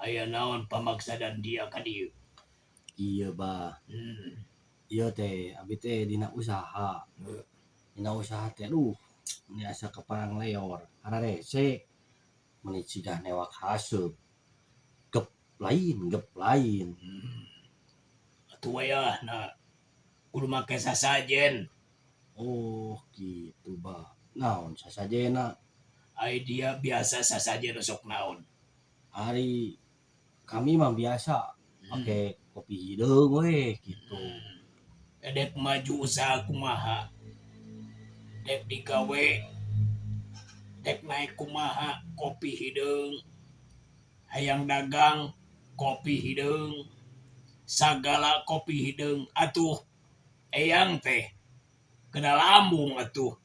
Aya naon pamaksadan dia ka dieu? Iya, Bah. Ieu teh abi teh dina usaha. Dina usaha teh, aduh, ini asa kaparang leor. Hararese meuni cigah newak haseup. Gep lain, gep lain. Atuh wayahna kudu make sasajen. Oh, gitu, Bah. Naon sasajena? Ai dia biasa sasajen sok naon? Ari kami mah biasa pakai kopi hideung we gitu. Dek maju usaha kumaha? Dek digawe, dek naik kumaha, kopi hideung. Hayang dagang, kopi hideung. Sagala kopi hideung atuh, eyang teh kena lambung atuh.